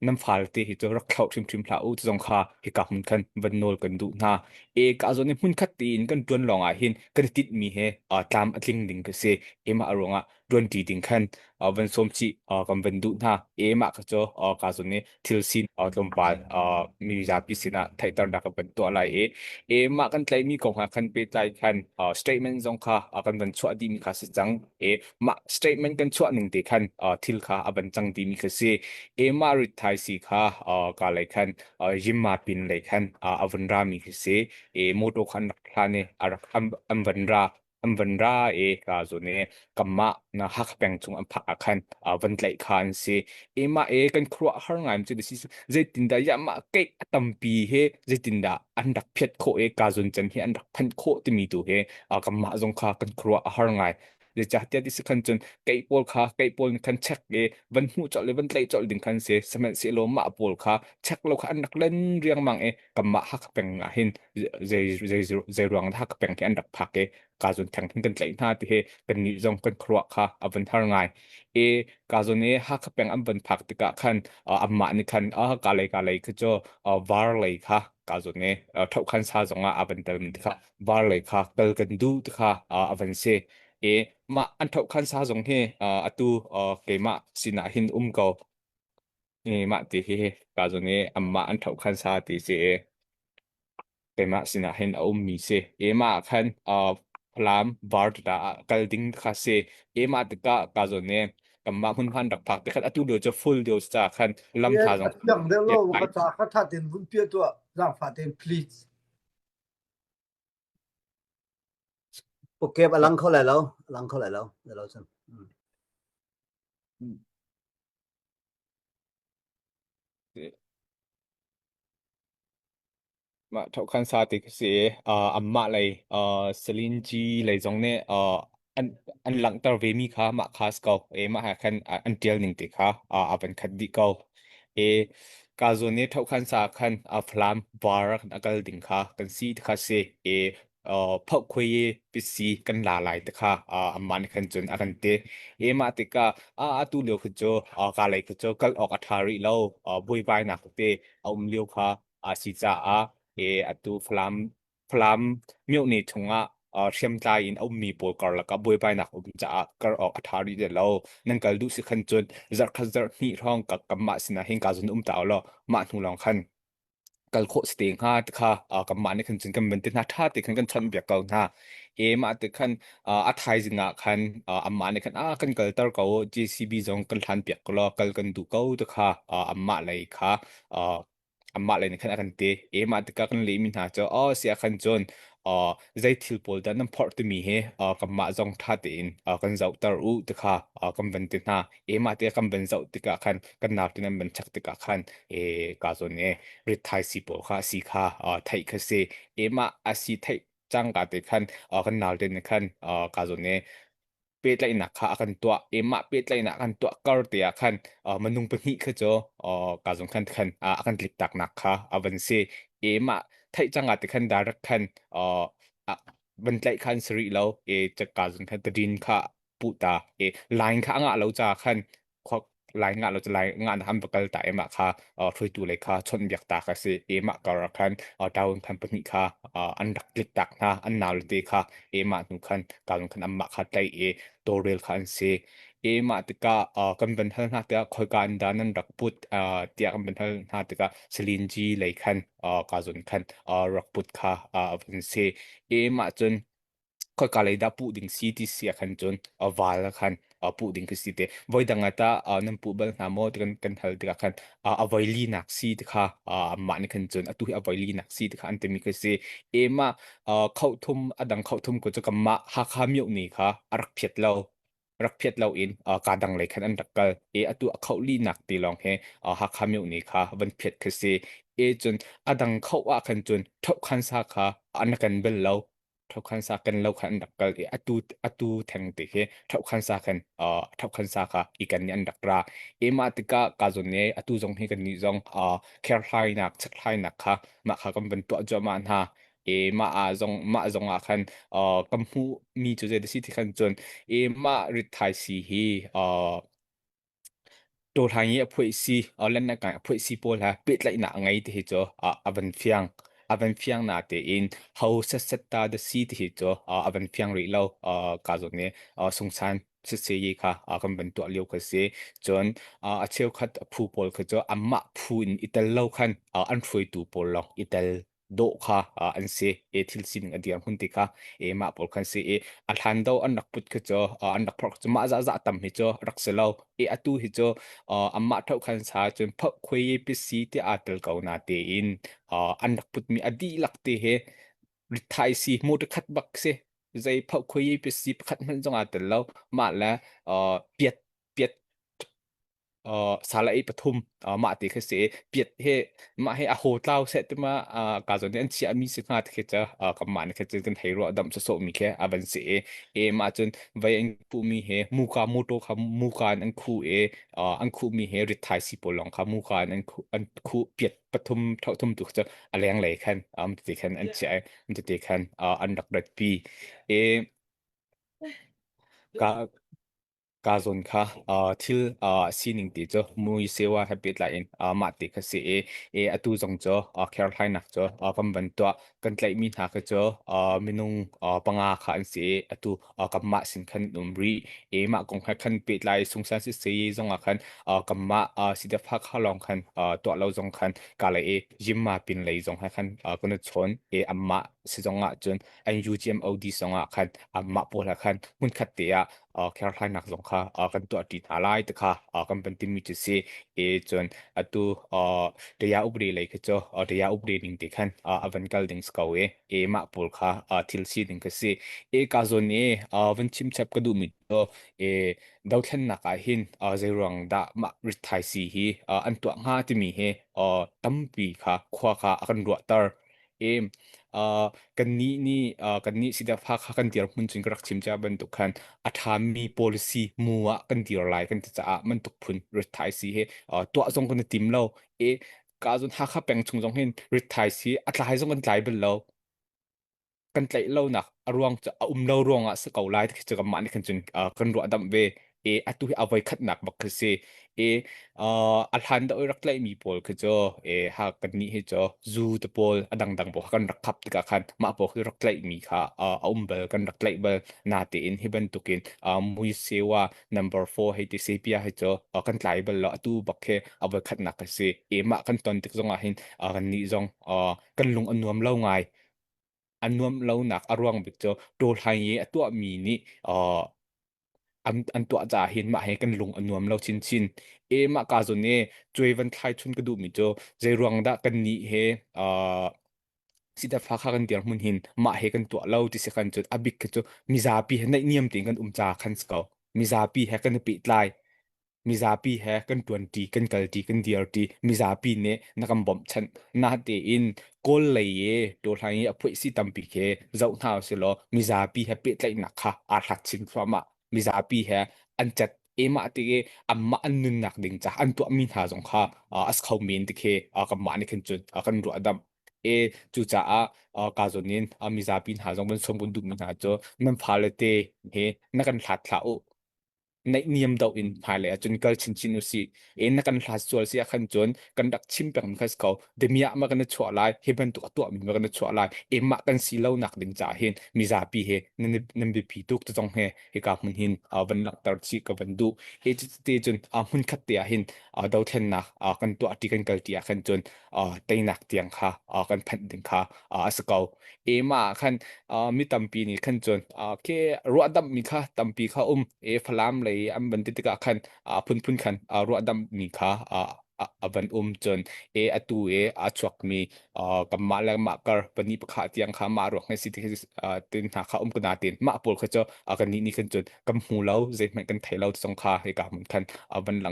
Nan fale te hi cu rak thlauh hrimhrim hlah u ti zong kha hika hmun khan van nawl kan duh hna. E ka zawn i hmun khat tein kan ṭuan lawng ah hin kan i tinhmi he tlam a tling ding ka si. E mah ruangah ṭuanṭi ding khan van sawm chih kan van duh hna. E mah kha cu ka zawn i thil sin tlawmpal mi zapi sinah theihternak kan van tuah lai i e mah kan tlaihmi kong ah khan pehtlai khan statement zong kha kan van chuah dihmi kha si cang. E mah statement kan chuah ning te khan thil kha a van cang dihmi kha si. E mah ritthai si kha ka lei khan Yimma pin lei khan a van rami khi si. E motor khan rak hlan i a rak an van ra an van ra i ka zun i kanmah na Hakha peng chung an phak ah khan van tlaih kha an si. E mah e kan khuaruah har ngai cu si zeitindah ya mah keih a tampi he zeitindah an rak phiat khawh i ka zun can hi an rak phanh khawh timi tu he kanmah zong kha kan khuaruah a har ngai. Zeicahtiah ti si khan cun keih pawl kha keih pawl nih khan check i van hmuh colh i van tlaih colh ding khan si. Sihmanhsehlaw mah pawl kha check lo kha an rak len riangmang i kanmah Hakha peng ah hin zei zei zei ruang dah Hakha peng hi an rak phak i ka zawn theng hin kan tlaih hna ti hi kannih zong kan khuaruah kha a van har ngai. I ka zawn i Hakha peng an van phak tikah khan anmah nih khan ka lei ka lei kha cu var lei kha ka zawn i ṭhohkhan sa zongah a van telmi te kha var lei kha kal kan duh ti kha a van si. I mah an ṭhohkhan sa zong hi atu keimah sinah hin um ko. I mah ti hi ka zawn i anmah an ṭhohkhan sa ti si i keimah sinah hin a ummi si. Keimah ah khan Falam var tata ah kal ding kha si. Keimah tikah ka zawn i kanmah hmunhma an rak phak te khan atu lio cu full lio ca khan lam tha A zong fiang deuh lo ka ca kha tha ten vun piah tuah zaangfah ten please. Pukep a lang kho lai lo, a lang kho lai lo, lai lo cun. Mah ṭhohkhan sa ti khi si i anmah lei Celine lei zong nih an an langhter vemi kha mah kha si ko. I mah he khan an ṭial ning ti kha a van khat dih ko. I ka zawn i ṭhohkhan sa khan Falam var a kal ding kha kan si ti kha si. I phohkhui i pisi kan la lai ti kha anmah nih khan cun a kan ti. I mah tikah atu lio khi cu ka lei khi cu kal awk a ṭha rih lo. Buaibainak tete a um lio kha a si caah e atu Falam Falam myohne chungah hriamtlai in a ummi pawl karlak ah buaibainak um caah kar awk a ṭha rih ti lo. Nan kal duh si khan cun zarhkhat zarhhnih hrawng ka kanmah sinah hin ka zun um ta law mah hnu lawng khan kal khawh si te hnga ti kha kanmah nih khan cun kan van ti hna ṭha te khan kan chawnh biak ko hna. E mah ti khan a thaizing ah khan amah nih khan a kan kalter ko JCB zong kan hlan piak ko law kal kan duh ko ti kha amah lei kha amah lei nih khan a kan ti. E mah tikah kan lehmi hna cu oh si ah khan cun zei thil pawl dah nan phorh timi hi kanmah zong ṭha tein kan zohter u ti kha kan van ti hna. E mah tikah kan van zoh tikah khan kan naute nan van check tikah khan e ka zawn e ritthai si pawl kha si kha theih kha si. E mah a si theih cangka te khan kan naute nih khan ka zawn e pehtlaihnak kha a kan tuah i mah pehtlaihnak a kan tuah kar te ah khan minung pahnih kha cu ka zung khan khan a kan tlik taknak kha a van si i mah theih cang ah ti khan direct khan van tlaih khan si rih lo i ka zung khan tadin kha puh ta i line kha a ngah lo ca khan lai ngah lo cu lai ngah na ham va kal ta i mah kha hruaitu lei kha chawnh biak ta kha si i mah kar ah khan town khan pahnih kha an rak tlik tak hna an nau le te kha i mah hnu khan kalung khan anmah kha tlaih i tawlrel kha an si i mah tikah kan van hal hna tikah khoika in dah nan rak put tiah kan van hal hna tikah Salinji lei khan ka zun khan rak put kha a van si i mah cun khoika lei dah puh ding si ti si ah khan cun a val ah khan puh ding khi si te voi dang ah tah nan puh bal hna maw ti kan kan hal tikah khan a voi li nak si ti kha amah nih khan cun atu hi a voi li nak si ti kha an timi khi si e mah khoh thum a dang khoh thum ko cu kanmah Hakha mioh ni kha a rak phiat lo rak phiat loin kaa dang lei khan an rak kal i atu a khoh linak ti lawng hi Hakha myo ni kha van phiat khi si e cun a dang khoh ah khan cun ṭhohkhan sa kha an kan bel lo ṭhohkhan sa kan lo khan an rak kal i atu atu theng ti khi ṭhohkhan sa khan ṭhohkhan sa kha i kan nih an rak ra e mah tikah ka zon ne atu zong hi kan nih zong kherhlainak chekhlainak kha mah kha kan van tuah cuahmah hna e mah ah zong mah zong ah khan kan hmuh mi cu zei si ti khan cun e mah ritthai si hi. Ṭawhlang i a phuaih si, lennak a phuaih si pawl he pehtlaihnak a ngei ti hi cu a van fiang. A van fiang natein ho setset ta dah si ti hi cu a van fiang rih lo. Ka zawn i sungsan sisei kha kan van tuah lio kha si. Cun a cheukhat phu pawl kha cu anmah phu in i tel lo khan an hruaitu pawl lawng i tel dawh kha an si i thil sining a dirhmun ti kha e mah pawl khan si i a hlan do an rak put khi cu an rak phorh cu mah zah zah tam hi cu rak si lo i atu hi cu amah tho khan sa cun phoh khuai pi si ti aa tel ko na te in an rak put mi a dihlak te he rithai si mu te khat bak si zei phoh khuai pi si pakhat hmanh zong aa tel lo mah le piat piat sala ei pathum mah ti khi si piat he mah he a ho tlau seh ti ma ka zon an chia mi si hnga ti khi cha kan mah ni khi kan thei ro dam so mi khi a van si e e mah cun vai an pu mi he muka moto kha muka an khu e an khu mi he rit thai si pawl long kha muka an khu an khu piat pathum thau thum tu cha a leng lei khan am ti khan an chia an ti khan an rak rat pi e ka Ka zawn kha thil sining ti cu mui sewa he pehtlai in mah ti kha si i, i atu zong cu kherhlainak cu kan van tuah. Kan tlaihmi hna kha cu minung panga kha an si i atu kanmah sin khan an um rih. I mah kong he khan pehtlai sungsan siseh zong ah khan kanmah CDF Hakha lawng khan tuah lo zong khan ka lei i Yimma pin lei zong he khan kan i chawn i anmah si zong ah cun NUGMOD zong ah khan anmah pawl he khan hmunkhat te ah kherhlainak zong kha kan tuahṭi hna lai ti kha kan van timi cu si i cun atu daya upri lei khi cu daya upri ning ti khan a van kal ding si ko i e mah pawl kha thil si ding kha si e ka zawn i van chim chap ka duhmi cu e dothlennak ah hin zei ruang dah mah ritthai si hi an tuah hnga timi hi tampi kha khua kha a kan ruahter i kannih nih kannih CDF kha kan dirhmun cun ka rak chim cia bantuk khan a ṭhami policy mu ah kan dir lai kan ti caah bantuk phun ritthai si hi tuah zong kan i tim lo i ka zun Hakha peng chung zong hin ritthai si a tlai zong kan tlai bal lo kan tlaih lonak a ruang cu a um lo ruangah si ko lai ti cu kanmah nih khan cun kan ruah damh ve i atu hi a voi khatnak bak khi si i a hlan deuh i rak tlaihmi pawl khi cu e ha kannih hi cu zu te pawl a dangdang pawl kha kan rak khap tikah khan mah pawl khi rak tlaihmi kha a um bal kan rak tlaih bal natein hi bantukin mui sewa number 4 hei ti sepia hi cu kan tlai bal lo atu bak khi a voi khatnak khi si e mah kan ton tik zongah hin kannih zong kan lung a nuam lo ngai a nuamh lonak a ruang bik cu ṭawlhai i a tuahmi nih an, an tuah caah hin mah he kan lung a nuam lo chinchin. E mah ka zawn i cuai van thlai chun ka duhmi cu zei ruang dah kan nih he uh, sitafa kha kan dirhmun hin mah he kan tuah lo ti si khan cun a bik khi cu mizapi he naihniam tein kan um ca khan si ko. Mizapi he kan i pehtlai. Mizapi he kan ṭuanṭi, kan kalṭi, kan dirṭi. Mizapi nih na kan bawmhchanh. Natein Kawl lei i ṭawhlang i a phuaihsi tampi khi zoh hna usih law mizapi he pehtlaihnak kha aa hlat chin thluahmah. Mizapi he an cet emah ti i anmah an nunnak ding caah an tuahmi hna zong kha a si kho men ti khi kanmah nih khin cun kan ruahdamh. E cucaah ka zawn in mizapi hna zong van sawm kan duhmi hna cu nan fale te he na kan hlat hlah u. Naihniam doh in hmailei ahcun kal chinchin usih. E na kan hlat sual si ahkhan cun kan rak chim peng kha si ko. Damiah ma kan i chuah lai, hi bantuk a tuahmi ma kan i chuah lai. E mah kan si lonak ding caah hin mizapi he nan nan biapi tuk ti zong he hika hmun hin van langhter chih ka van duh. Hi te cun hmun khat te ah hin dothlennak kan tuah ṭi kan kal ṭi ah khan cun teinak tiang kha kan phanh ding kha a si ko. E mah ah khan mi tampi nih khan cun ke ruahdamhmi kha tampi kha um e Falam lei an van ti tikah khan phunphun khan ruahdamhmi kha a van um cun e atu e a chuakmi kanmah le mah kar pani pakha tiang kha mah ruak ngai si ti tin hna kha um kana tin mah pawl kha cu kan nih nih khan cun kan hmu lo zeihmanh kan thei lo zong kha hika hmun khan van lang.